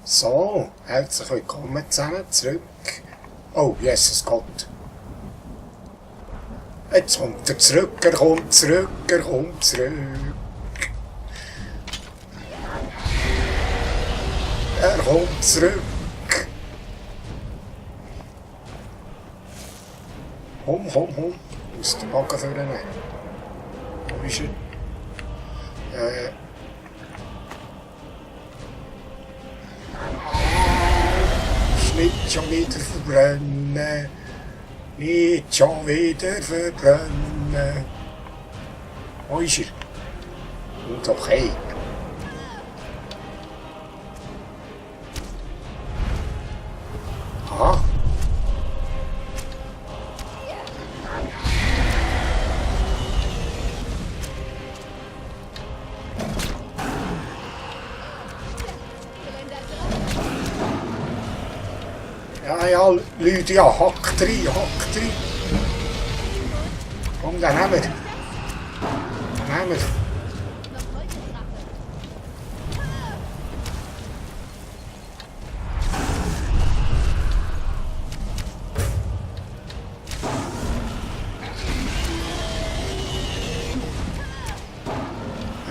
So, herzlich willkommen zusammen zurück. Oh, Jesus Gott. Jetzt kommt er zurück, er kommt zurück, er kommt zurück. Er kommt zurück. Komm. Aus dem Wagen vornehmen. Wo ist er? Nicht schon wieder verbrennen. Nicht schon wieder verbrennen. Wo ist er? Und okay. Aha. Ja, Lydia, hack rein. Komm, dann nehmen wir.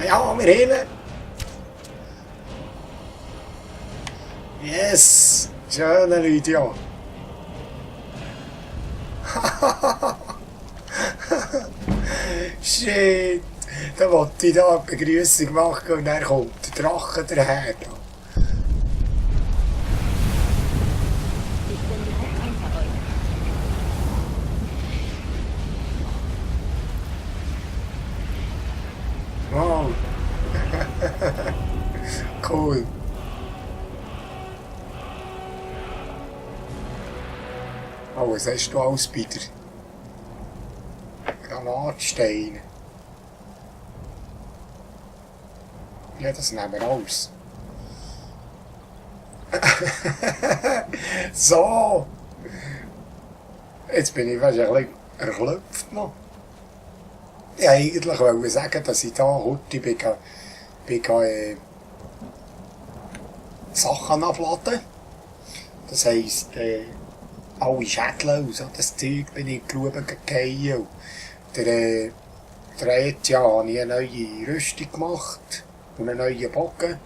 Ja, wir heben. Yes, schöne Lydia. Shit, da wollte ich da eine Begrüßung machen und dann kommt der Drache daher. Wow. Cool. Oh, was hast du alles bei dir? Granatsteine. Ja, das nehmen wir alles. So! Jetzt bin ich fast ein bisschen erklopft noch. Ja, eigentlich wollte ich sagen, dass ich da heute bin Sachen abladen. Das heisst, alle Schädel und so das Zeug bin ich in die Grube gefallen. Der Etienne habe ich eine neue Rüstung gemacht und einen neuen Bogen.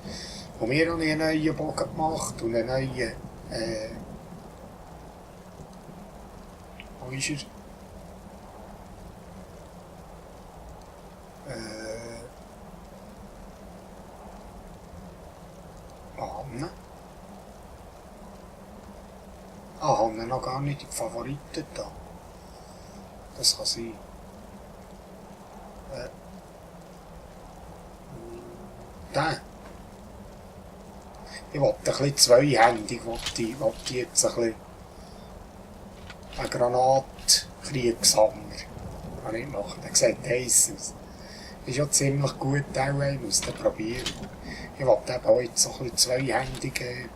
Und mir habe ich einen neuen Bogen gemacht und einen neuen, wo ist er? Hanne. Hanne noch gar nicht die Favoriten da. Das kann sein. Der. Ich wollte ein bisschen zweihändig, wollte ich jetzt ein bisschen einen Granatkriegshammer. Habe ich gemacht. Der sieht heiss aus. Ist ja ziemlich gut, auch ich muss den probieren. Ich wollte eben auch jetzt so ein bisschen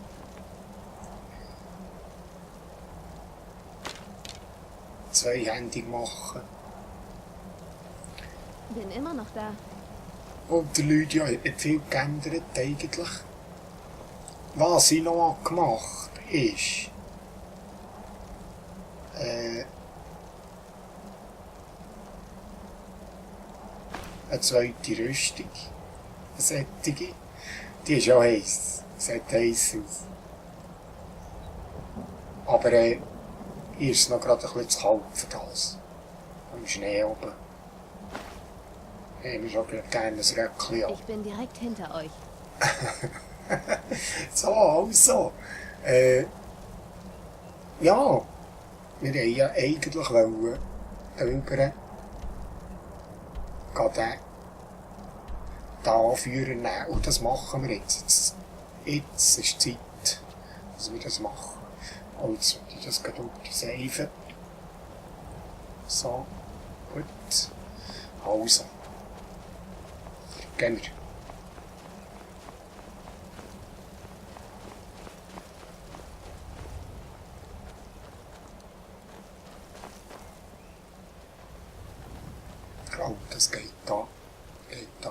zweihändig machen. Bin immer noch da. Und die Lydia hat nicht viel geändert eigentlich. Was ich noch gemacht habe, ist eine zweite Rüstung. Eine sättige. Die ist ja heiß. Sieht heiß aus. Aber hier ist es noch gerade ein bisschen zu kalt für das. Im Schnee oben. Ich habe schon gerne ein Röckchen an. Ich bin direkt hinter euch. So, also. Ja. Wir wollten ja eigentlich über den Anführer nehmen. Und das machen wir jetzt. Jetzt ist Zeit, dass wir das machen. Und jetzt würde ich das gerade unterseifen. So. Gut. Also. Gehen wir. Oh, das geht da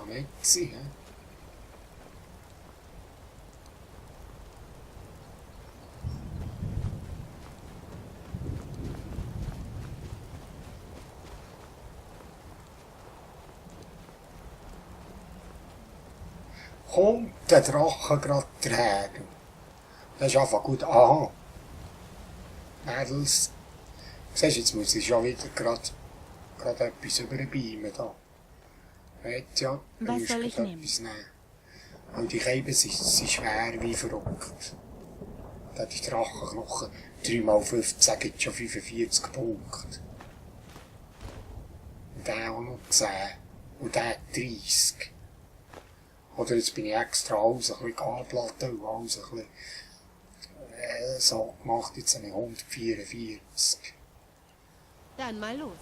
nicht sein. kommt der Drache gerade daher. Das ist einfach gut. Aha. Mädels. Siehst du, jetzt muss ich schon wieder gerade etwas überbeamen da. Ja, Was soll ich nehmen? Etwas nehmen. Weil die Käben sind schwer wie verrückt. Da die Drachenknochen 3x15 gibt schon 45 Punkte. Und der auch noch 10. Und der 30. Oder jetzt bin ich extra alles ein bisschen Gablatte und alles ein bisschen so gemacht. Jetzt habe ich 144. Dann mal los.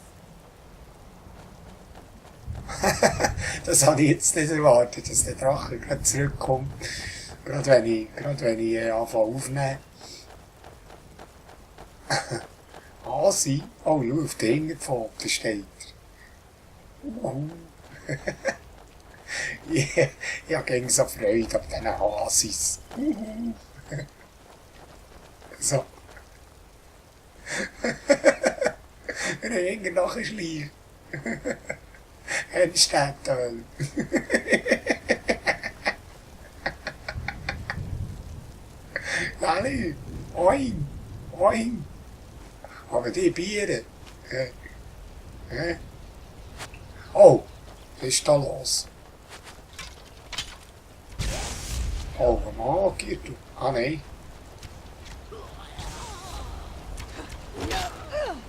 Das habe ich jetzt nicht erwartet, dass der Drache gerade zurückkommt. Gerade wenn ich anfange aufnehmen. Hasi? Oh, schau, auf der Hinterpfote steht er. Ich habe gegen so Freude an diesen Hasis. So. Wenn er hinten nachher schleicht. Henstädtöl. Alle, oin, oin. Aber die Biere. Oh, was ist da los? Oh, ein Magier, du. Ah, nein.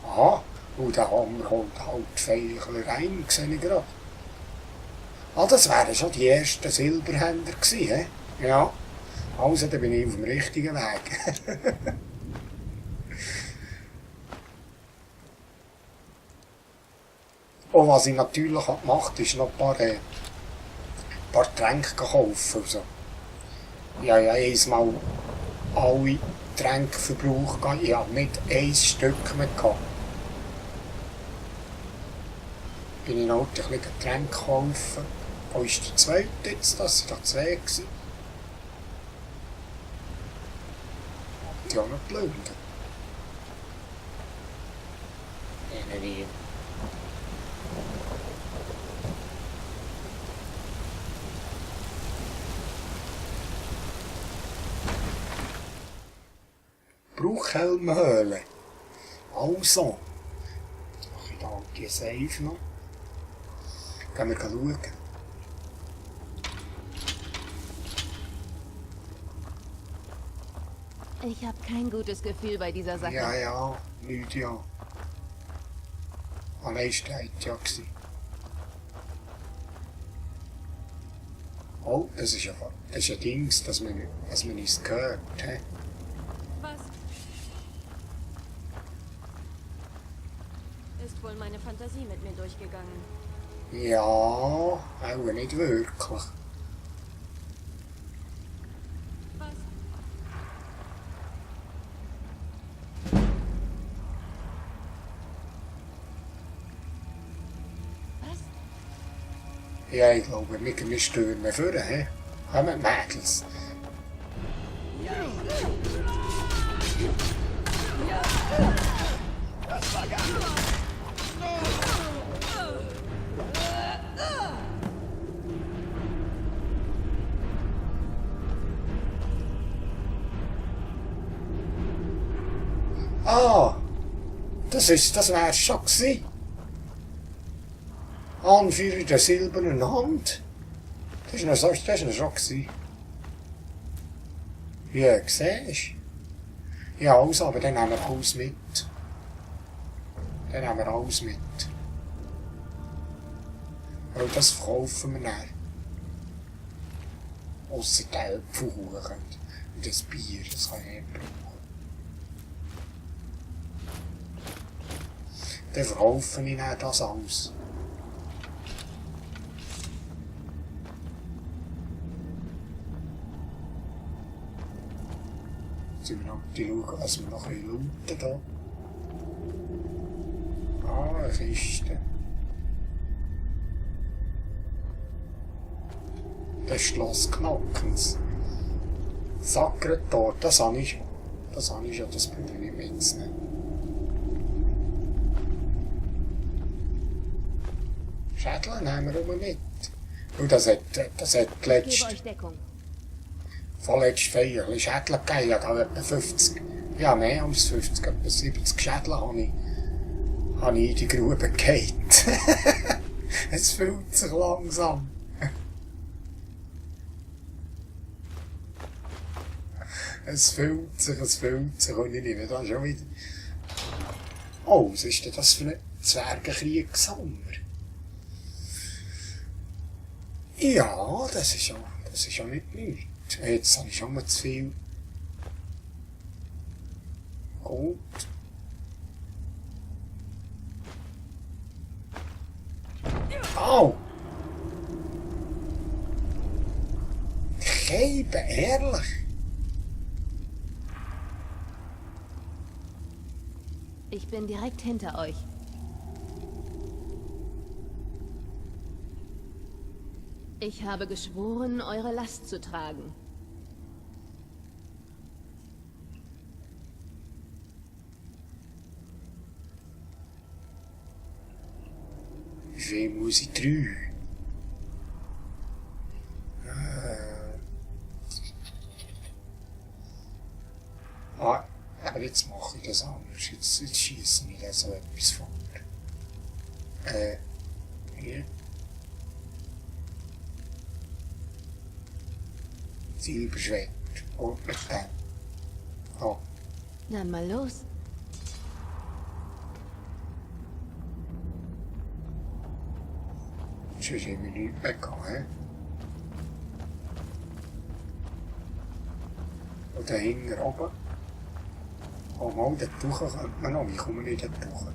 Aha, und der Hammer holt halt Feichler rein, sehe ich gerade. Ah, das wären schon die ersten Silberhändler gewesen, hä? Ja. Also, dann bin ich auf dem richtigen Weg. Und was ich natürlich gemacht habe, ist noch ein paar Tränke kaufen. Also. Ja, einmal alle Tränke verbraucht. Ich habe nicht ein Stück mehr gehabt. Bin ich noch ein bisschen Tränke kaufen. Wo ist der zweite jetzt? Das waren doch 2 gewesen. Die haben noch geplündert. Nee. Bruchhelmhöhle. Also. Mache ich da die Safe noch. Gehen wir schauen. Ich habe kein gutes Gefühl bei dieser Sache. Ja, Lydia. Allein steht ja gewesen. Oh, das ist ein Dings, dass man es gehört. He? Was? Ist wohl meine Fantasie mit mir durchgegangen. Ja, auch nicht wirklich. Was? Was? Ja, ich glaube, wir stürmen vor, hä? Kommen Mädels. Ah, das wär's schon gewesen. Anführer der silbernen Hand. Das war noch schon gewesen. Ja, siehst du. Ja, also, aber dann nehmen wir alles mit. Weil das verkaufen wir dann. Ausser die Elbpfuhuchen. Und das Bier, das kann ich nicht brauchen. Dann verkaufe ich dann das alles. Jetzt müssen wir noch schauen, was wir noch looten hier. Ah, eine Kiste. Das Schloss Knackens. Sakretor, das habe ich schon, das brauche ich mitzunehmen. Schädel nehmen wir immer mit. Und das hat Ich gebe letzt, euch Deckung. vorletzte Feier ein bisschen Schädel gegeben. Ich habe etwa 50, ja mehr als 50, etwa 70 Schädel habe ich in die Grube gehalten. Es fühlt sich langsam. Es fühlt sich, und ich nehme da schon wieder. Oh, was ist denn das für ein Zwergenkriegshammer? Ja, das ist ja nicht nichts. Jetzt habe ich schon mal zu viel. Gut. Au! Geben, ehrlich. Ich bin direkt hinter euch. Ich habe geschworen, eure Last zu tragen. Wie viel muss ich? 3? Aber jetzt mache ich das anders. Jetzt schieße ich da so etwas vor. Hier. Silberschwert. Und mit dem. Oh. Dann mal los. Sonst haben wir nichts mehr gehabt, hä? Und da hinten oben. Oh mal, dort durch könnte man noch. Wie komme ich dort durch?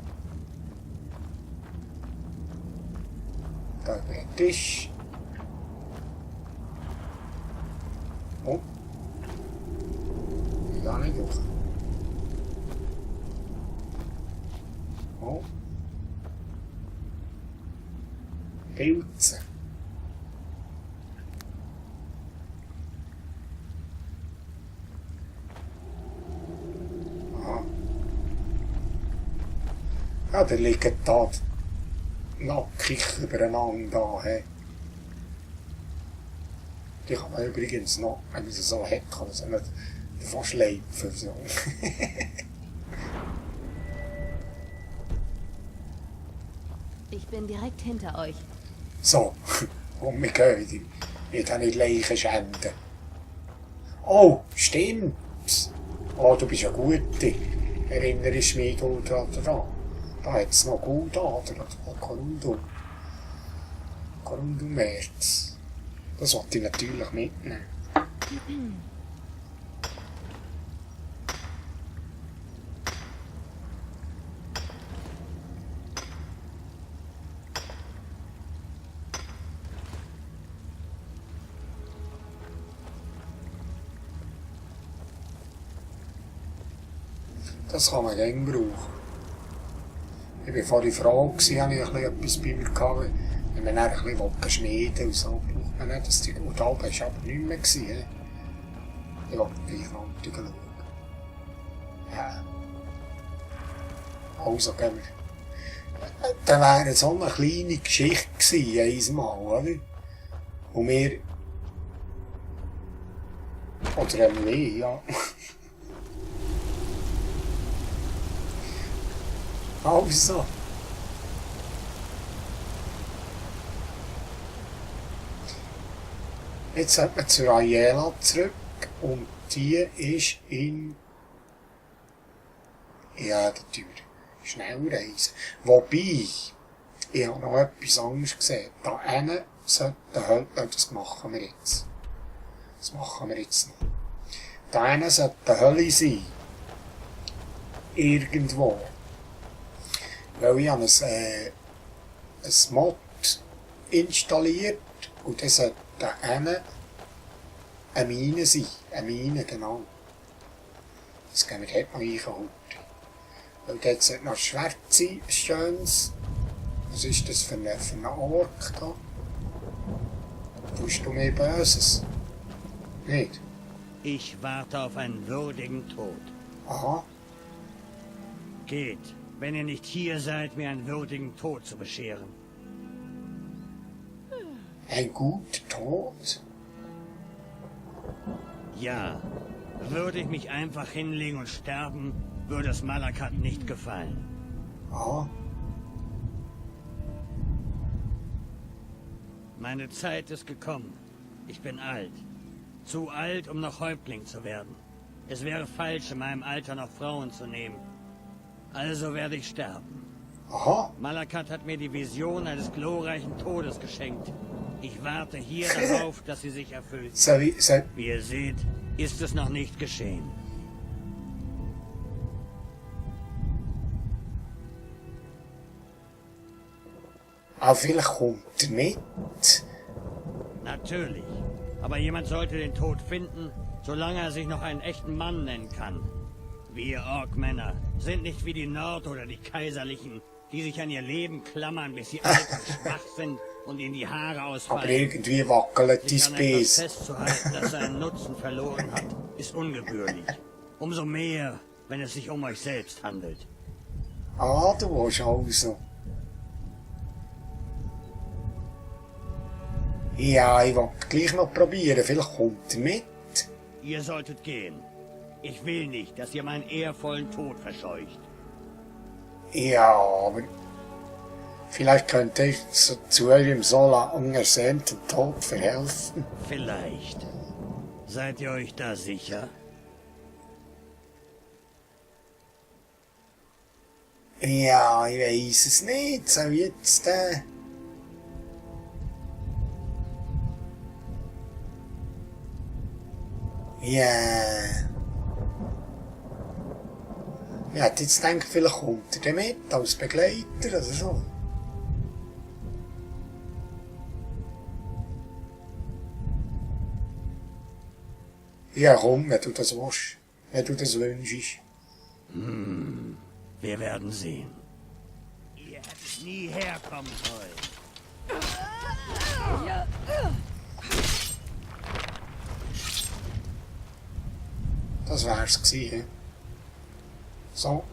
Da über den Tisch. Oh. Ich gehe nicht durch. Oh. Pilze. Aha. Ja, da liegen da nackig übereinander da, he. Die kann man übrigens noch, wenn man sie so hat, kann man sie nicht davon schleifen. So. Ich bin direkt hinter euch. So, und wir gehen wieder. Ich will nicht Leichen schänden. Oh, stimmt. Oh, du bist ja Gute. Erinnerst mich du daran? Da hat es noch Gutader, Korundum. Korundum-Erz. Das wollte ich natürlich mitnehmen. Das kann man gerne brauchen. Ich war vorhin froh, habe ich etwas bei mir gehabt. Wenn man dann ein bisschen schneiden und so, braucht man nicht, dass die gut ab ist, aber nicht mehr gewesen. Ich wollte gleich noch schauen. Ja. Also gehen wir. Dann wäre so eine kleine Geschichte gewesen, einmal, oder? Und wir. Oder haben wir, ja. Also. Jetzt sind wir zu Ayala zurück und die ist in. Ja, die Tür. Schnellreise. Wobei, ich habe noch etwas anderes gesehen. Da hinten sollte das machen wir jetzt. Das machen wir jetzt noch. Da hinten sollte die Hölle sein. Irgendwo. Weil ich habe ein Mod installiert und das sollte da hinten eine Mine sein. Eine Mine, genau. Das gehen wir dort mal einholen. Weil dort sollte noch Schwert sein, ein schönes. Was ist das für ein Ork da? Tust du mir Böses? Nicht? Ich warte auf einen würdigen Tod. Aha. Geht, wenn ihr nicht hier seid, mir einen würdigen Tod zu bescheren. Ein guter Tod? Ja. Würde ich mich einfach hinlegen und sterben, würde es Malakat nicht gefallen. Aha. Meine Zeit ist gekommen. Ich bin alt. Zu alt, um noch Häuptling zu werden. Es wäre falsch, in meinem Alter noch Frauen zu nehmen. Also werde ich sterben. Aha. Malakat hat mir die Vision eines glorreichen Todes geschenkt. Ich warte hier darauf, dass sie sich erfüllt. Wie ihr seht, ist es noch nicht geschehen. Vielleicht kommt er mit. Natürlich. Aber jemand sollte den Tod finden, solange er sich noch einen echten Mann nennen kann. Wir Orkmänner sind nicht wie die Nord- oder die Kaiserlichen, die sich an ihr Leben klammern, bis sie alt und schwach sind und ihnen die Haare ausfallen. Aber irgendwie wackelt die Sich an etwas Spes. festzuhalten, das seinen Nutzen verloren hat, ist ungebührlich. Umso mehr, wenn es sich um euch selbst handelt. Ah, du willst also. Ja, ich will gleich noch probieren. Vielleicht kommt er mit. Ihr solltet gehen. Ich will nicht, dass ihr meinen ehrvollen Tod verscheucht. Ja, aber vielleicht könnte ich zu eurem so lang ersehnten Tod verhelfen. Vielleicht. Seid ihr euch da sicher? Ja, ich weiß es nicht. So jetzt, Ja. Ich hätte jetzt gedacht, vielleicht kommt er dann mit, als Begleiter oder so. Ja, komm, wenn du das willst. Wenn du das wünschst. Wir werden sehen. Ihr hättet nie herkommen sollen. Das wär's gewesen. So.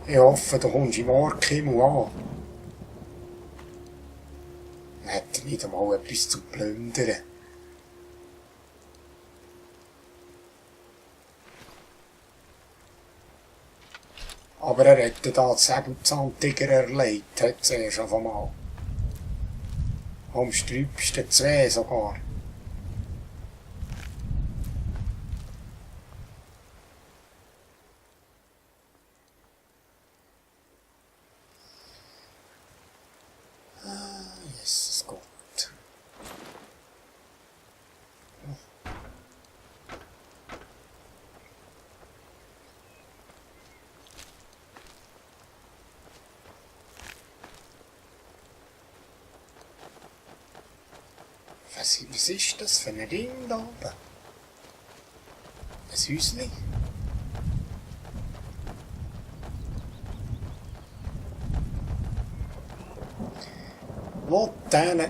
Ich hoffe, du kommst im Orkhimmel an. Dann hat er nicht einmal etwas zu plündern. Aber er hätte da die Säbelzahntiger erlegt, hat es erst auf einmal. Am sträubsten 2 sogar. Jesus Gott. Was ist das für ein Ding da oben? Ein Häuschen? Wo diesen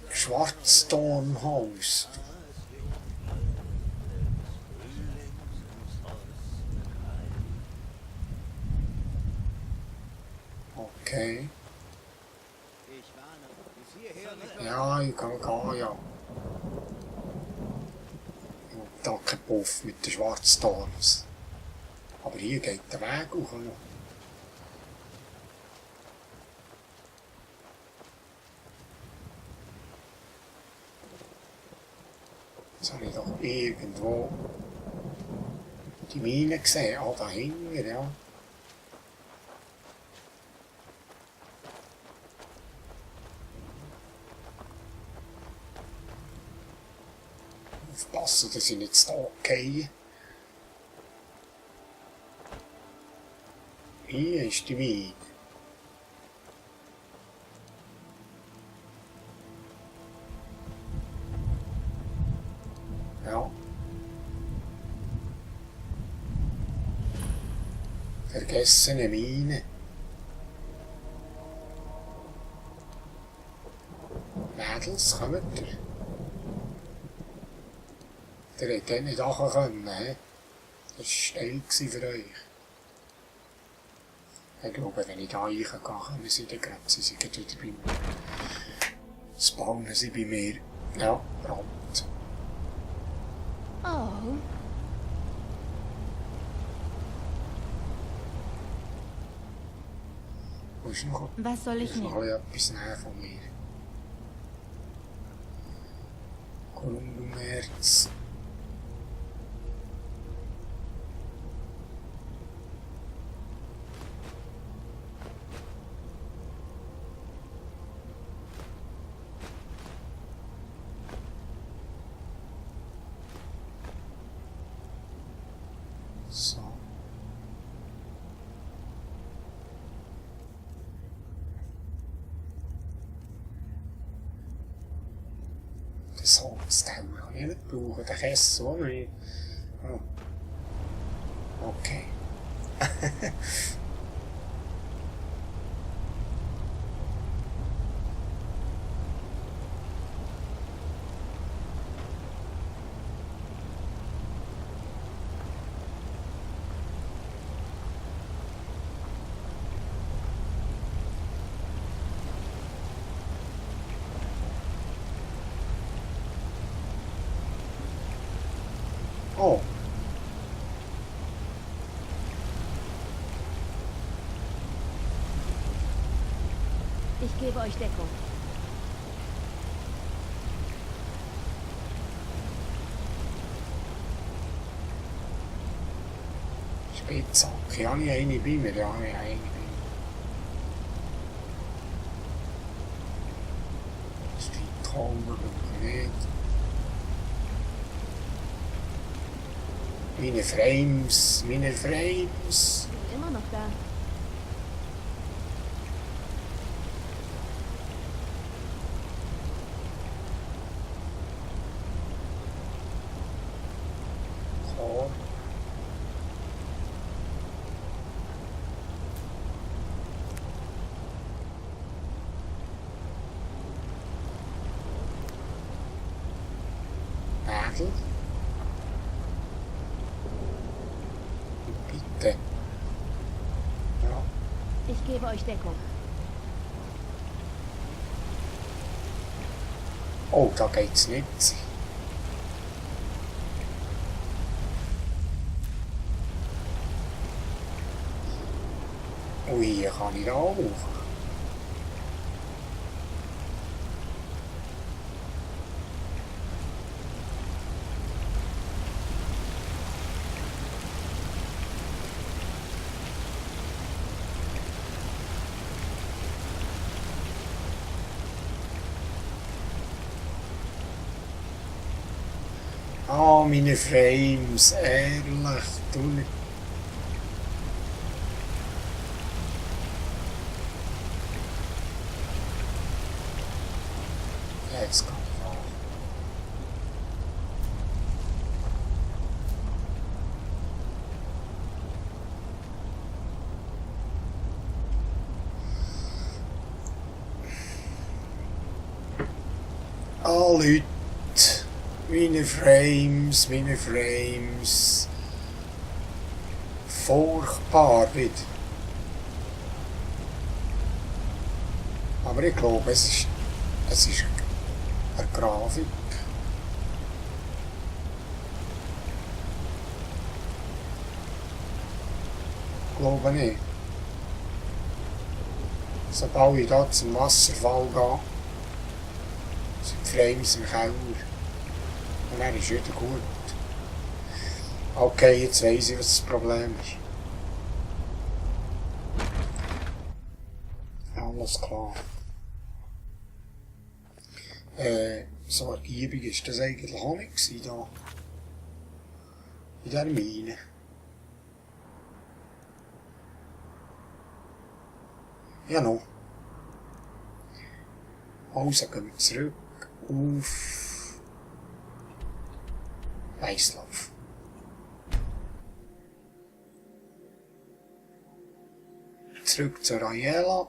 Schwarztornhaus? Okay. Ja, ich kann gehen, ja. Ich will da keinen Puff mit den Schwarztorns. Aber hier geht der Weg hoch noch. Jetzt habe ich doch irgendwo die Mine gesehen. Ah, da hinten, ja. Aufpassen, dass ich nicht da gehe. Hier ist die Mine. Ja. Vergessene Mine. Mädels, kommt ihr? Der hätte nicht nachher können, he? Das war steil für euch. Ich glaube, wenn ich da reingehe, kommen sie dann gerade, sie sind gleich wieder bei mir. Spawnen sie bei mir. Ja, Brand. Oh, Wo ist noch? was soll ich Ist noch nehmen? etwas näher von mir. Kolumbenmärz. So. Das Holzteller kann ich nicht brauchen, den Kessel auch nicht. Oh. Okay. Oh. Ich gebe euch Deckung. Spitzhacke. Habe ich eine bei mir? Ja, habe ich eine bei mir. Streitkolben brauche ich nicht. Meine Frames, meine Frames. Bin immer noch da. Korn. Nägel. Bitte. Ja. Ich gebe euch Deckung. Oh, da geht's nicht. Ui, hier kann ich auch. Ah, meine Frames, ehrlich, du nicht. Jetzt kann ich auch. Ah, Leute, meine Frames, meine Frames. Furchtbar wieder. Aber ich glaube, es ist eine Grafik. Ich glaube nicht. Sobald ich da zum Wasserfall gehe, sind die Frames im Keller. Und dann ist wieder gut. Okay, jetzt weiss ich, was das Problem ist. Alles klar. So ergiebig ist das eigentlich auch nicht gewesen, da. In dieser Mine. Ja, noch. Also gehen wir zurück auf Weißlauf. Zurück zu Raiela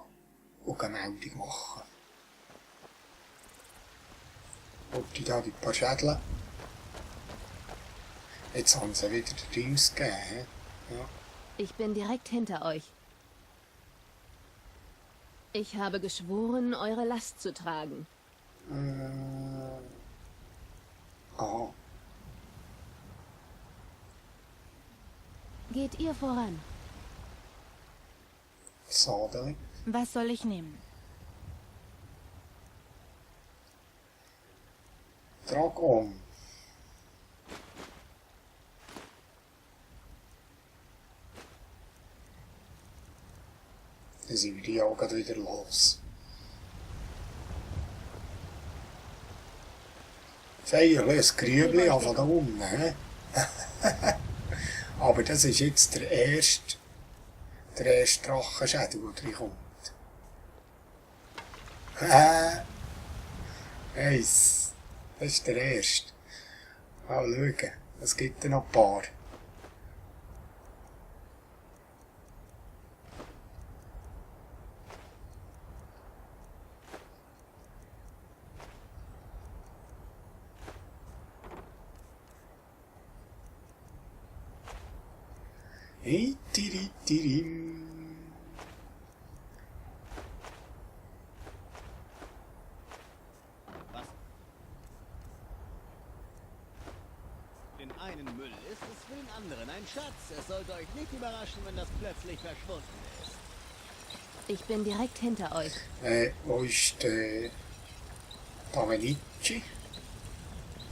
und eine Meldung machen. Und die da die paar Schädel. Jetzt haben sie wieder den Dings gegeben. Ja. Ich bin direkt hinter euch. Ich habe geschworen, eure Last zu tragen. Aha. Geht ihr voran. Sadeli. Was soll ich nehmen? Dragon. Dann sind wir die auch gleich wieder los. Feierlich, ein Grübli von da unten, hä? Aber das ist jetzt der erste Drachenschädel, der reinkommt. Eins. Das ist der erste. Mal schauen, es gibt noch ein paar. Tiririm. Den einen Müll ist es für den anderen ein Schatz. Es sollte euch nicht überraschen, wenn das plötzlich verschwunden ist. Ich bin direkt hinter euch. Wo ist der Domenici?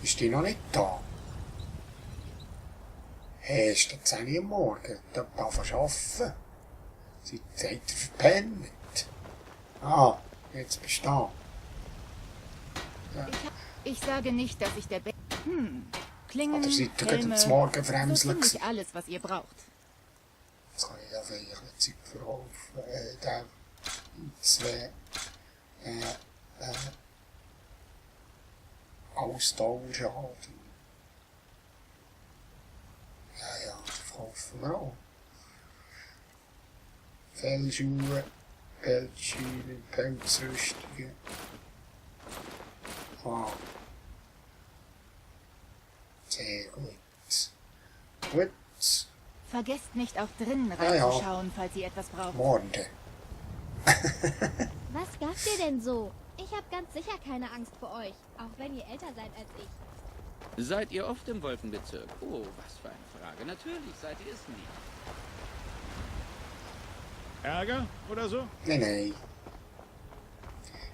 Ist die noch nicht da? Hey, ist der 10 Uhr am Morgen? Da darf er arbeiten. Seid ihr verpennt? Ah, jetzt bist du da. Ich sage nicht, dass ich der Be... Klingen, Oder seid ihr gerade Helme, zum Morgen so fremselig gewesen? ziemlich alles, was ihr braucht. Jetzt kann ich ja vielleicht ein Zeug verkaufen. Der 2 Ausdauerschaden. Ja, das verkaufen wir auch. Fellschuhe, Pelzschuhe, Pelzrüstungen. Ah. Sehr gut. Gut. Vergesst nicht, auch drinnen Ja, ja. reinzuschauen, falls ihr etwas braucht. Morgen. Was gabt ihr denn so? Ich habe ganz sicher keine Angst vor euch, auch wenn ihr älter seid als ich. Seid ihr oft im Wolkenbezirk? Oh, was für eine Frage. Natürlich seid ihr es nie. Ärger oder so? Nein.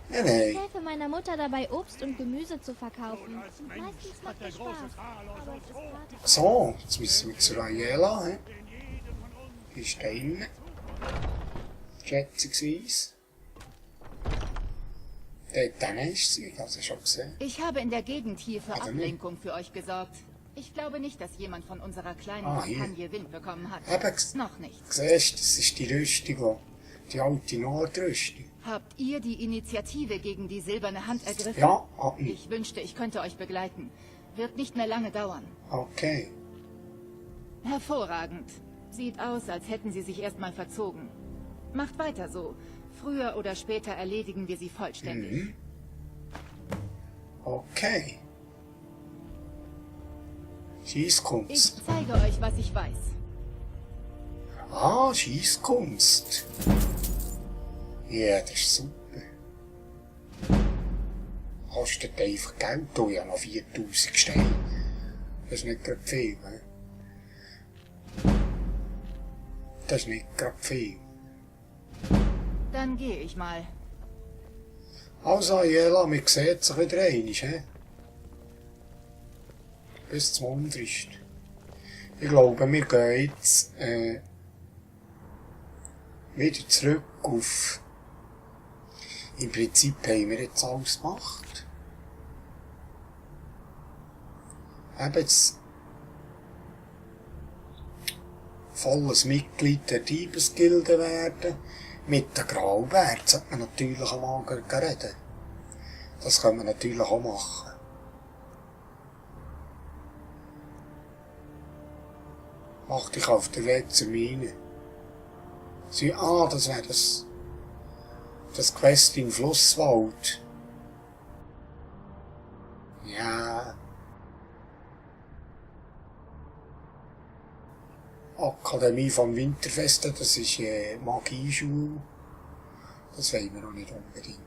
Ich helfe meiner Mutter dabei, Obst und Gemüse zu verkaufen. Und meistens macht es Spaß, aber es ist hart. So, jetzt müssen wir zu Raiela. He? Die ist da innen. Schätzungsweise. Dort ist sie, ich habe sie schon gesehen. Ich habe in der Gegend hier für Also Ablenkung für euch gesorgt. Ich glaube nicht, dass jemand von unserer kleinen Hier. Kampagne Wind bekommen hat. Eben, Noch nicht. siehst du, das ist die Rüstung, die alte Nordrüstung. Habt ihr die Initiative gegen die silberne Hand ergriffen? Ja, hab ich. Ich wünschte, ich könnte euch begleiten. Wird nicht mehr lange dauern. Okay. Hervorragend. Sieht aus, als hätten sie sich erstmal verzogen. Macht weiter so. Früher oder später erledigen wir sie vollständig. Okay. Ich Schießkunst. zeige euch, was ich weiß. Ah, Schießkunst. Ja, das ist super. Kostet einfach Geld, da ja noch 4000 Steine. Das ist nicht gerade viel, ne? Das ist nicht gerade viel. Dann gehe ich mal. Also, Jela, wir sehen sich wieder einmal, he? Bis zum Unterricht. Ich glaube, wir gehen jetzt wieder zurück auf... Im Prinzip haben wir jetzt alles gemacht. Eben jetzt volles Mitglied der Diebesgilde werden. Mit den Graubären sollte man natürlich einmal reden. Das können wir natürlich auch machen. Mach dich auf den Weg zur Mine. Das wäre das Quest im Flusswald. Ja. Akademie vom Winterfest, das ist Magieschule. Das wollen wir noch nicht unbedingt.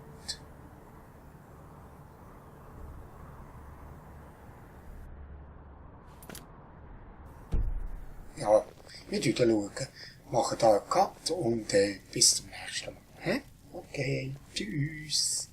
Ja, wir schauen, machen da einen Cut und bis zum nächsten Mal. Hä? Okay, tschüss.